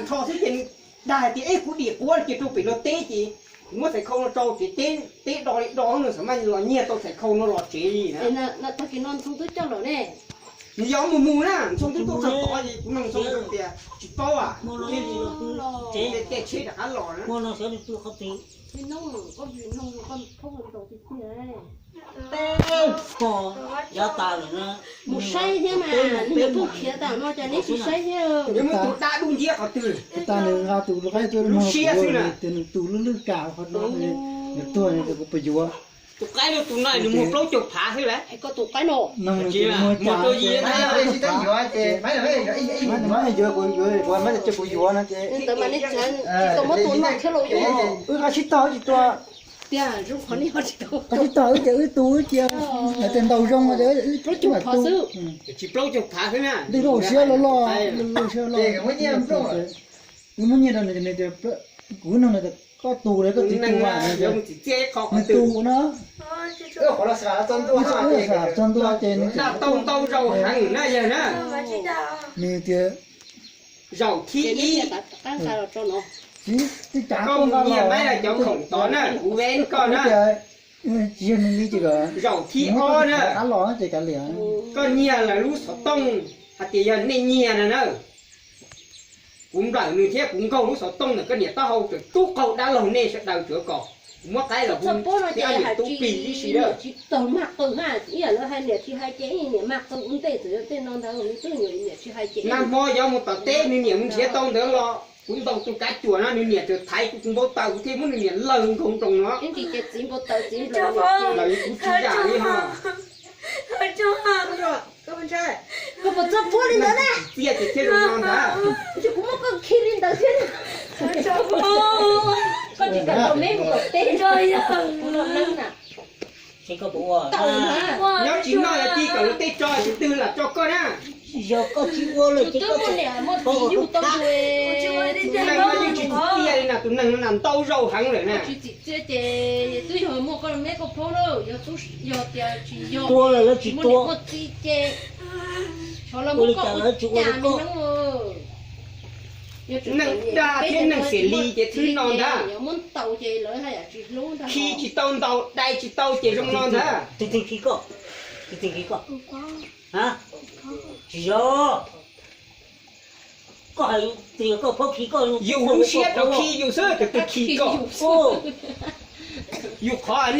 Nrho xwb ces dag hais tias, eb, kuv dim quav kiag rau pem no teb ces kuv muab txhais khau no rau ces teb do li do no xav mas los nyiag tau txhais khau no los tsev li na. Tag kis no Ntxhoo twb coj lawm ne. Nws yog mus mus na, Ntxhoo twb tuaj txog tod es kuv nug Ntxhoo tias tsis paub a, tsev tsheb rov qab los na. Mus saib thiab mas, nws pheej khiav tas no ces neb tsis saib thiab. Neb mus tus dab dub nciab qhov twg? Tus tas nws nqa tus qaib tuaj lub siab xwb na, tias nws tus lwj lwj kam qhov no, nws tuag nws tias kuv puas yuav. Tus qaib no tus no nws muag plaub caug phav xwb lawm. Koj tus qaib no, muag tau yim, yuav kuv yuav, kuv mas cia kuv yuav no ces ntawd mas nej tsis tau muab tus no thiab los yuav. Wb nqa sib tog wb tsis tua. Tiag, zoo qhov nej ho tsis tau. Nqa sib tog wb ces wb tu wb cia, lawv tias ntaus zoo ces wb mam tu. Tsis plaub caug phav xwb na. Lwj lub siab loj loj, lwj lub siab loj. Wb muab nyiaj rau nws ces nws tias, kuv nug nws tias koj tus lawm koj txiv tus as, nws tias nws tus no. Wb txawm txog ntua ces nws tias tau ntau zaus heev na yawg na. Nws tias zaum thib ib, tib cav koj nyiag maib los cov khoom tod na, kuv ve koj na. Tsis yog nws li ces zaum thib ob na, koj nyiag lawv lub xov tooj, hais tias yog nej nyiag no na. Kuv nplawm nws thiab kuv nkaug lub xov tooj ntawm koj niam taub hau tseem tub qaug dab laug nej sawv daws tsuav kom kuv muab qaib los hu thiab niam tub plig tib si na. Tsis tau mag qw ha, ib yam li hais niam tsis hais ces niam mag qw ua ntej txawm yog tej no ntawd nws twb niam tsis hais ces. Nag hmo yuav mus tom teb nws niam mus nrhiav tau ntawd los kuv ntaus tus kav cuam no nws niam txawm thaiv kuv, kuv npau taws kuv thiaj muab nws niam lawg nkoos nroos no. Ib ntsis ces txiv npau taws txiv npau taws. Lawv kuv tsis yam li ho. Koj puas txog puag li ntawd na? Txiv txiaj ces thiaj zoo no ntag. Ces kuv muab koj khi li ntawd thiab na. Koj tsis kam tau me mus tom teb. Nyob tsis noj yog ci kom luag tej tso tsis twg lam tso koj na. Yog koj tsis ua lawm ces koj tsis muaj txiv yug tau. Tus neeg no yeej tsis txim txiaj li na, tus neeg no na ntau zaus heev lawm na. Tsis txim txiaj ces twb yog muaj koj me koj phaub lawm, yog tias tsis yog tua lawm lawv tsis tua, muaj txiv ces ua li cas lawv tsis ua li koj. Neeg dag thiab neeg xiam li ces twb no ntag. Khi tsis tau ntaus, dai tsis tau ces zoo no ntag. Tus twg khi koj? Tus twg khi koj? Tsis yog. Koj hais tias koj phaub khi koj, yus lub siab rau khi yus xwb, tus twg khi koj? Yus qhov